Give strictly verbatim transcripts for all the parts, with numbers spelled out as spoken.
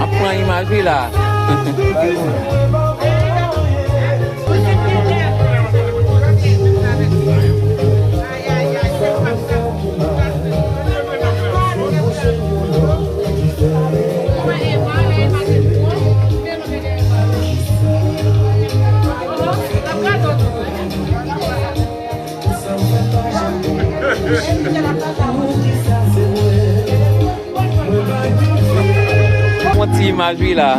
Ap pran imaj wi la. Yon ti imaj wi la.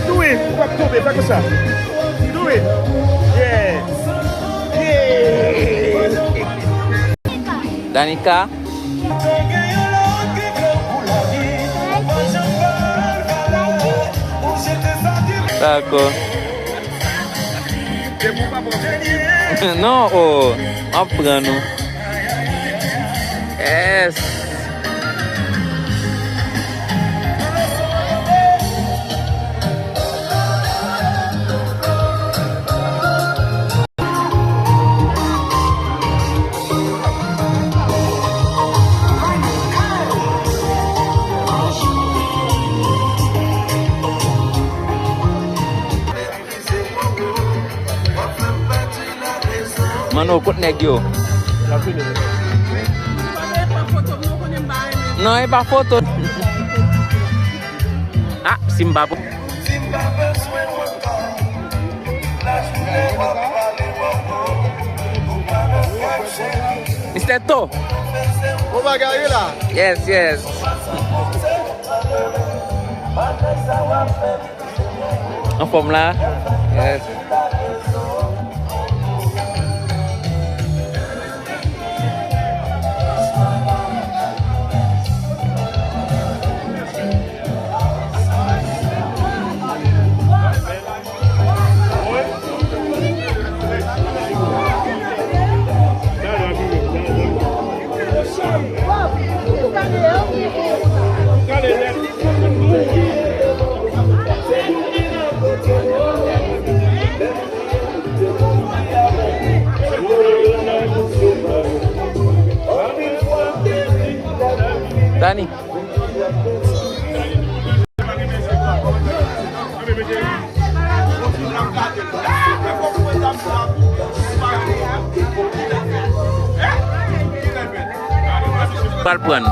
Do it, ou p ap tonbe, fè konsa. Do it. Yeah. Yeah. Danica. Dakò. Non, oh, m ap pran nou. Yes. Mano, kot nèg yo? Non, e pa foto. Ah, si m pa pou. Mister To. Bon bagay wi la. Yes, yes. Anfòm la? Yes. Dani. Pral pran.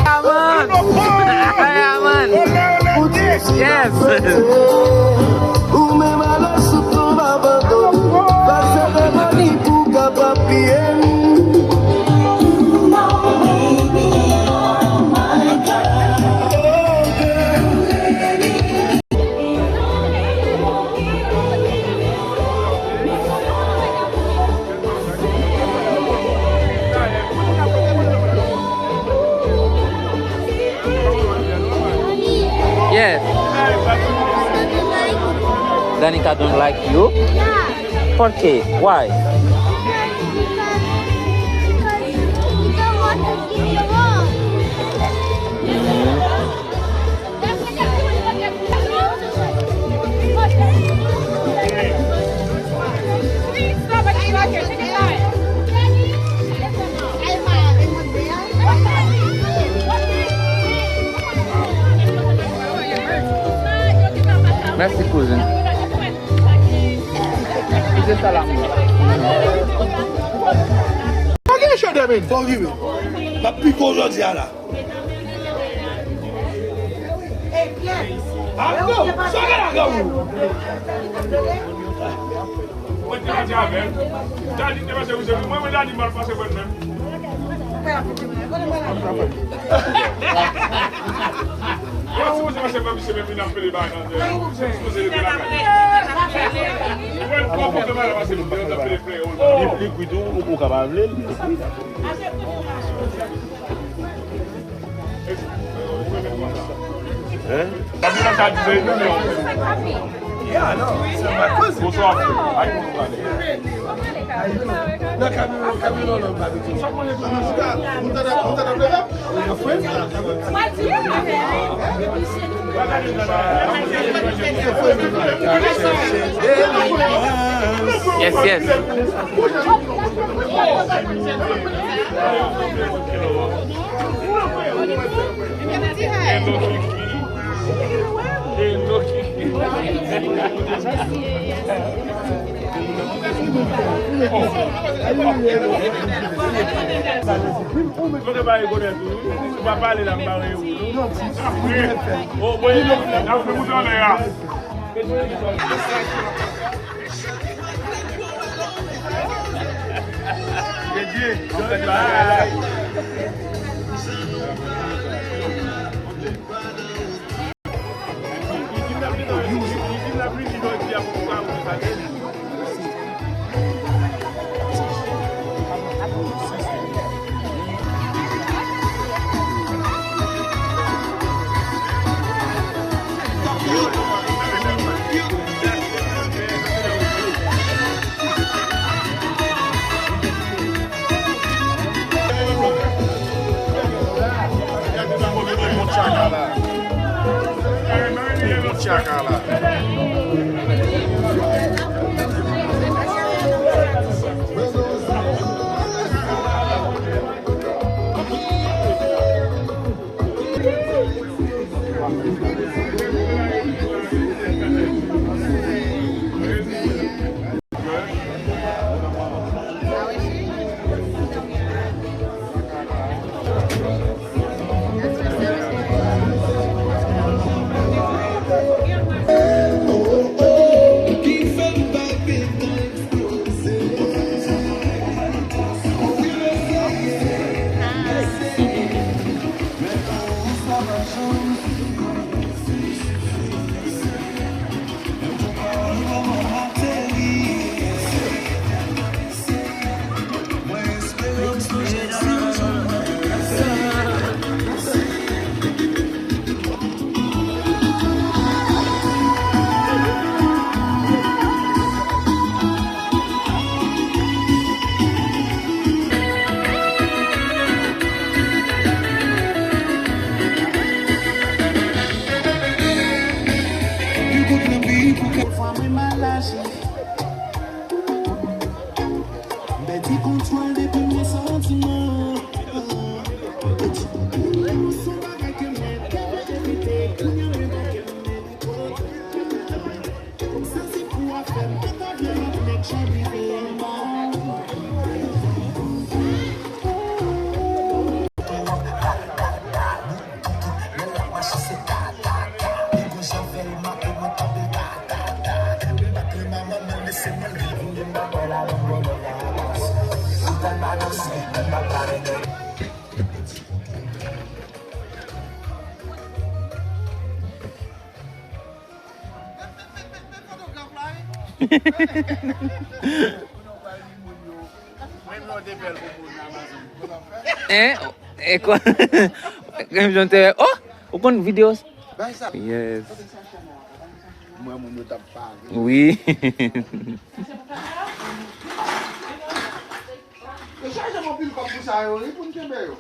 Yeah, man. Yeah, man. Yes. Ou menm alò sou tonm abandone. Fè seremoni pou kapab bliye m. Yes. Danica don't like you? Yeah. Por qué? Why? Because, because he don't want to give you up. Mm-hmm. Mèsi, kouzin. Ki se sa la, mwen? Pa gen chede, men. Fò rive. M ap pike w jodi a la. Abdo, sa gen la granmoun? Mwen te pase avè l. Dani te pase wi, se mwen, mwen Dani mal pase mwen menm. Mwen sipoze pase pa misye menm, li ap pede bagay nan tè. Sipoze rete lakay. Mwen konpòte mal pase mwen, mwen ap pede frè yo. Li, li kwit ou, ou, ou ka pa vle l, li kwit. Hein? Bonswa. Nan kamyon, kamyon nan babikyu. Yes, yes. Kote pa rekonèt ou, wi. Ou pa pale la, m pa wè ou, non. Apre, o, mwen, n ap fè moute anlè a. M pèdi kontwòl depi m gen santiman. Lanmou se yon bagay ke mwen te evite, kounye a m embarke m nan nenpòt. Sa se pou afè m, pa ta vle lòt nèg jan rive anba. Hein? E kwa? Menm jan te, oh! Ou konn videyo? Bay sa. Yes. Mwen, moun yo t ap pale. Wi. Yo chaje m anpil kòb pou sa yo, wi, pou n kenbe yo.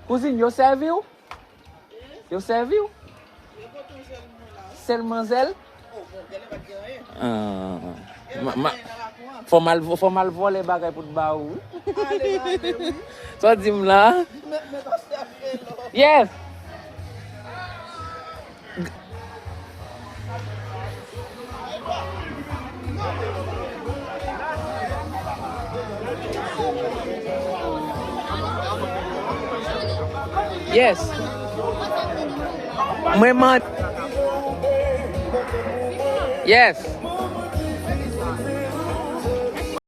Kouzin, yo sèvi w? Yo sèvi w? Sèl manzèl? Ah, ma- ma- fò m al vo- fò m al vòlè bagay pou t ba ou. Sa w di m la? Yes. Yes. Mwen man- Yes.